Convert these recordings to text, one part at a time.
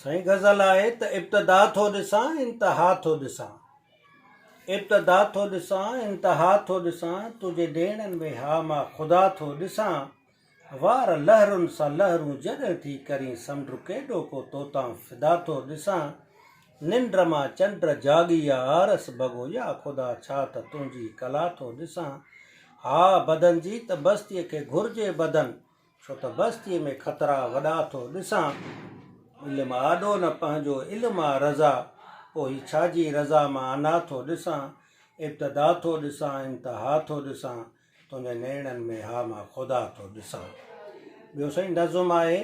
سائين غزل آهي ته ابتدا ٿو ڏسان انتها ٿو ڏسان ابتدا ٿو ڏسان انتها ٿو ڏسان تنهنجي ڏيڻن ۾ ها مان خدا ٿو ڏسان وار لهرن سان لهرون جڏهن ٿي ڪرين سمنڊ ڪيڏو ڪو توتان فدا ٿو ڏسان ننڊ مان چنڊ جاڳي آ آرس ڀڳو يا خدا ڇا ته تنهنجي ڪلا ٿو ڏسان ها بدن جي ته بستيء کي گهرجي بدن ڇو ته بستيء ۾ خطرا وڏا ٿو ڏسان. علم آڏو نه پنهنجو علم آ رضا، پوء هي ڇا جي رضا مان انا ٿو ڏسان. ابتدا ٿو ڏسان انتها ٿو ڏسان، تنهنجي نيڻن ۾ ها مان خدا ٿو ڏسان. ٻيو سائين نظم آهي،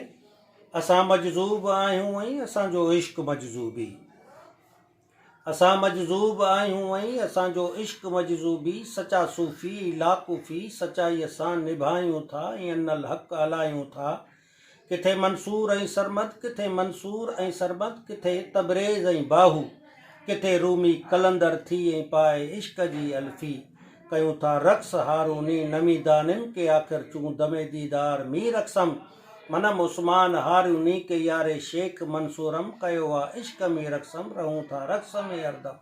اسان مجذوب آهيون ۽ اسان جو عشق مجذوبي. اسان مجذوب آهيون ۽ اسان جو عشق مجذوبي، سچا صوفي لاڪوفي، سچائيء سان نڀايون ٿا ۽ ان الحق هلايون ٿا. ڪٿي منصور ۽ سرمد، ڪٿي منصور ۽ سرمد، ڪٿي تبريز ۽ باهو، ڪٿي رومي قلندر ٿي ۽ پائي عشق جي الفي. ڪيون ٿا رقص هاروني نمي دانم ڪي آخر چون دم ديدار مير اقسم. منم عثمان هاروني ڪي ياري شيخ منصورم ڪيو آ عشق ۾ رقصم رهون ٿا رقص ۾ هردم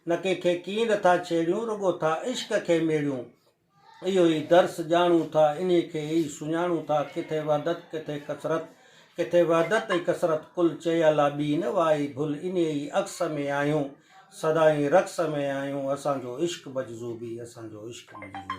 نه ڪنهن کي ڪين ٿا ڇيڙيون رڳو ٿا عشق کي ميڙيون اهو ئي درس ڄاڻون ٿا انهي کي ئي سڃاڻون ٿا ڪٿي وحدت ڪٿي ڪثرت ڪٿي وحدت ۽ ڪثرت ڪل چيل آ ٻي نه وائي ڀل انهي ئي عڪس ۾ آهيون سدائين رقص ۾ آهيون اسان جو عشق مجذوبي اسان جو عشق مجذوبي.